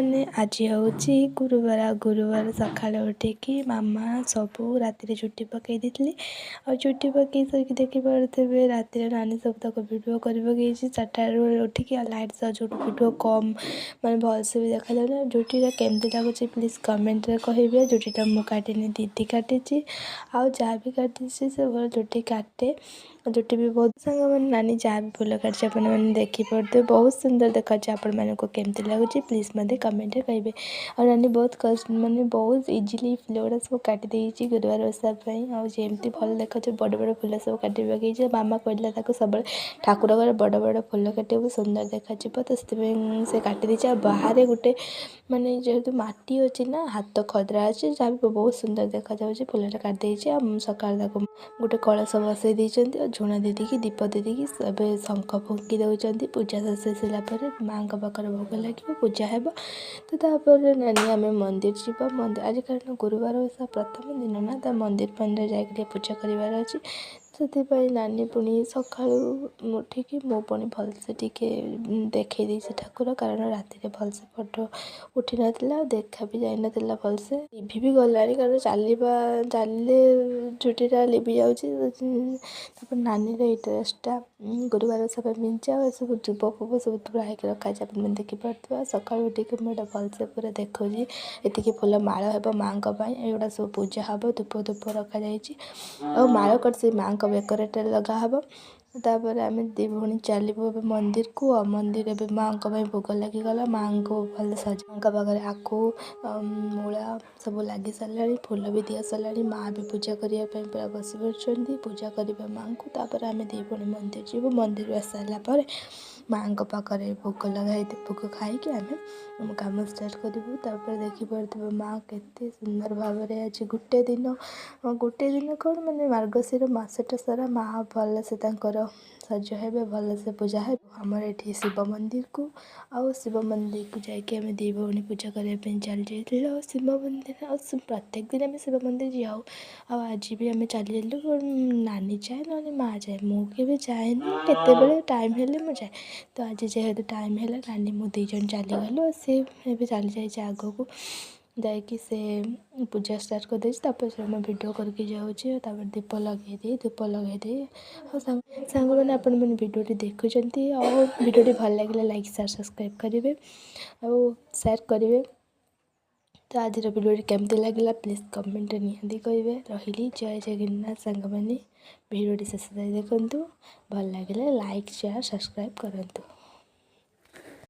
ସାଙ୍ଗମାନେ, ଆଜି ହେଉଛି ଗୁରୁବାର। ଆଉ ଗୁରୁବାର ସକାଳେ ଉଠିକି ମାମା ସବୁ ରାତିରେ ଚୁଟି ପକାଇ ଦେଇଥିଲେ। ଆଉ ଚୁଟି ପକାଇ ସାରିକି ଦେଖିପାରୁଥିବେ, ରାତିରେ ନାନୀ ସବୁ ତାକୁ ଭିଡ଼ିଓ କରି ପକାଇଛି 4ଟାରୁ ଉଠିକି। ଆଉ ଲାଇଟ୍ ସହ ଯୋଉଠି ଭିଡ଼ିଓ କମ୍, ମାନେ ଭଲସେ ବି ଦେଖାଯାଉନି। ଆଉ ଚୁଟିଟା କେମିତି ଲାଗୁଛି, ପ୍ଲିଜ୍ କମେଣ୍ଟରେ କହିବେ। ଚୁଟିଟା ମୁଁ କାଟିନି, ଦିଦି କାଟିଛି। ଆଉ ଯାହା ବି କାଟିଛି, ସେ ଭଲ ଚୁଟି କାଟେ, ଚୁଟି ବି ବହୁତ। ସାଙ୍ଗମାନେ, ନାନୀ ଯାହା ବି ଫୁଲ କାଟିଛି, ଆପଣମାନେ ଦେଖିପାରୁଥିବେ, ବହୁତ ସୁନ୍ଦର ଦେଖାଯାଉଛି। ଆପଣମାନଙ୍କୁ କେମିତି ଲାଗୁଛି, ପ୍ଲିଜ୍ ମୋତେ କମେଣ୍ଟରେ କହିବେ। ଆଉ ନାନୀ ବହୁତ କଷ୍ଟ, ମାନେ ବହୁତ ଇଜିଲି ଫୁଲ ଗୁଡ଼ା ସବୁ କାଟି ଦେଇଛି ଗୁରୁବାର ଓଷା ପାଇଁ। ଆଉ ଯେମିତି ଭଲ ଦେଖାଯାଉଛି, ବଡ଼ ବଡ଼ ଫୁଲ ସବୁ କାଟି ପକେଇଛି। ମାମା କହିଲା ତାକୁ, ସବୁବେଳେ ଠାକୁର ଘରେ ବଡ଼ ବଡ଼ ଫୁଲ କାଟିବୁ, ସୁନ୍ଦର ଦେଖାଯିବ। ତ ସେଥିପାଇଁ ସେ କାଟି ଦେଇଛି। ଆଉ ବାହାରେ ଗୋଟେ, ମାନେ ଯେହେତୁ ମାଟି ଅଛି ନା, ହାତ ଖଦରା ଅଛି, ଯାହା ବି ବହୁତ ସୁନ୍ଦର ଦେଖାଯାଉଛି ଫୁଲଟା କାଟି ଦେଇଛି। ଆଉ ସକାଳେ ତାକୁ ଗୋଟେ କଳସ ବସେଇ ଦେଇଛନ୍ତି ଆଉ ଝୁଣା ଦେଇକି, ଦୀପ ଦେଇକି ଏବେ ଶଙ୍ଖ ଫୁଙ୍କି ଦେଉଛନ୍ତି। ପୂଜା ଶେଷ ସାରିଲା ପରେ ମାଆଙ୍କ ପାଖରେ ଭୋଗ ଲାଗିବ, ପୂଜା ହେବ। ତ ତାପରେ ନାନୀ ଆମେ ମନ୍ଦିର ଯିବା। ମନ୍ଦିର ଆଜି, କାରଣ ଗୁରୁବାର ଓଷା ପ୍ରଥମ ଦିନ ନା, ତ ମନ୍ଦିର ଫନ୍ଦିର ଯାଇକି ଟିକେ ପୂଜା କରିବାର ଅଛି। ସେଥିପାଇଁ ନାନୀ ପୁଣି ସକାଳୁ ଉଠିକି ମୁଁ ପୁଣି ଭଲସେ ଟିକେ ଦେଖେଇ ଦେଇଛି ଠାକୁର, କାରଣ ରାତିରେ ଭଲସେ ଫଟୋ ଉଠିନଥିଲା ଆଉ ଦେଖା ବି ଯାଇନଥିଲା ଭଲସେ। ଲିଭି ବି ଗଲାଣି, କାରଣ ଚାଲିବା ଚାଲିଲେ ଚୁଟିଟା ଲିଭି ଯାଉଛି। ତାପରେ ନାନୀର ଏଇ ଡ୍ରେସ୍ଟା ଗୁରୁବାର ଓଷା ପାଇଁ ପିନ୍ଧିଛି। ଆଉ ଏସବୁ ଦୁବ ଫୁବ ସବୁ ତୁଳା ହେଇକି ରଖାଯାଇଛି, ଆପଣମାନେ ଦେଖିପାରୁଥିବେ। ଆଉ ସକାଳୁ ଉଠିକି ମୁଁ ଏଇଟା ଭଲସେ ପୁରା ଦେଖୁଛି। ଏତିକି ଫୁଲ ମାଳ ହେବ ମାଆଙ୍କ ପାଇଁ, ଏଗୁଡ଼ା ସବୁ ପୂଜା ହେବ। ଧୂପ ଧୂପ ରଖାଯାଇଛି ଆଉ ମାଳ କରି ସେ ମାଆଙ୍କ ବେକରେ ଲଗା ହେବ। ତାପରେ ଆମେ ଦୁଇ ଭଉଣୀ ଚାଲିବୁ ଏବେ ମନ୍ଦିରକୁ। ଆଉ ମନ୍ଦିର ଏବେ ମାଆଙ୍କ ପାଇଁ ଭୋଗ ଲାଗିଗଲା। ମାଆଙ୍କୁ ଭଲ ସଜା, ମାଆଙ୍କ ପାଖରେ ଆଖୁ ମୂଳା ସବୁ ଲାଗି ସାରିଲାଣି, ଫୁଲ ବି ଦିଆ ସରିଲାଣି। ମାଆ ବି ପୂଜା କରିବା ପାଇଁ ପୁରା ବସି ପଡ଼ିଛନ୍ତି, ପୂଜା କରିବା ମାଆଙ୍କୁ। ତାପରେ ଆମେ ଦୁଇ ଭଉଣୀ ମନ୍ଦିର ଯିବୁ। ମନ୍ଦିରରୁ ଆସି ସାରିଲା ପରେ ମାଆଙ୍କ ପାଖରେ ଭୋଗ ଲଗାଇ ଭୋଗ ଖାଇକି ଆମେ ଆମ କାମ ଷ୍ଟାର୍ଟ କରିବୁ। ତାପରେ ଦେଖିପାରୁଥିବେ, ମାଆ କେତେ ସୁନ୍ଦର ଭାବରେ ଆଜି ଗୋଟେ ଦିନ, ଗୋଟେ ଦିନ କ'ଣ, ମାନେ ମାର୍ଗଶିର ମାସଟା ସାରା ମାଆ ଭଲସେ ତାଙ୍କର ସଜ ହେବେ, ଭଲସେ ପୂଜା ହେବେ। ଆମର ଏଠି ଶିବ ମନ୍ଦିରକୁ, ଆଉ ଶିବ ମନ୍ଦିରକୁ ଯାଇକି ଆମେ ଦୁଇ ଭଉଣୀ ପୂଜା କରିବା ପାଇଁ ଚାଲି ଯାଇଥିଲୁ। ଆଉ ଶିବ ମନ୍ଦିର, ଆଉ ପ୍ରତ୍ୟେକ ଦିନ ଆମେ ଶିବ ମନ୍ଦିର ଯାଉ, ଆଉ ଆଜି ବି ଆମେ ଚାଲିଯାଇଥିଲୁ। ନାନୀ ଯାଏ, ନହେଲେ ମାଆ ଯାଏ, ମୁଁ କେବେ ଯାଏନି। କେତେବେଳେ ଟାଇମ୍ ହେଲେ ମୁଁ ଯାଏ। ତ ଆଜି ଯେହେତୁ ଟାଇମ୍ ହେଲା, ନାନୀ ମୁଁ ଦୁଇ ଜଣ ଚାଲିଗଲୁ। ଆଉ ସେ ଏବେ ଚାଲି ଯାଇଛି ଆଗକୁ, ଯାଇକି ସେ ପୂଜା ଷ୍ଟାର୍ଟ କରିଦେଇଛି। ତାପରେ ସେ ମୁଁ ଭିଡ଼ିଓ କରିକି ଯାଉଛି। ଆଉ ତାପରେ ଦୀପ ଲଗାଇ ଦେଇ, ଧୂପ ଲଗାଇ ଦେଇ। ଆଉ ସାଙ୍ଗମାନେ, ଆପଣମାନେ ଭିଡ଼ିଓଟି ଦେଖୁଛନ୍ତି ଆଉ ଭିଡ଼ିଓଟି ଭଲ ଲାଗିଲେ ଲାଇକ୍, ସେୟାର, ସବସ୍କ୍ରାଇବ୍ କରିବେ ଆଉ ସେୟାର କରିବେ। ତ ଆଜିର ଭିଡ଼ିଓଟି କେମିତି ଲାଗିଲା, ପ୍ଲିଜ୍ କମେଣ୍ଟରେ ନିହାତି କହିବେ। ରହିଲି, ଜୟ ଜଗନ୍ନାଥ। ସାଙ୍ଗମାନେ, ଭିଡ଼ିଓଟି ଶେଷ ଯାଏ ଦେଖନ୍ତୁ, ଭଲ ଲାଗିଲେ ଲାଇକ୍, ସେୟାର, ସବସ୍କ୍ରାଇବ୍ କରନ୍ତୁ।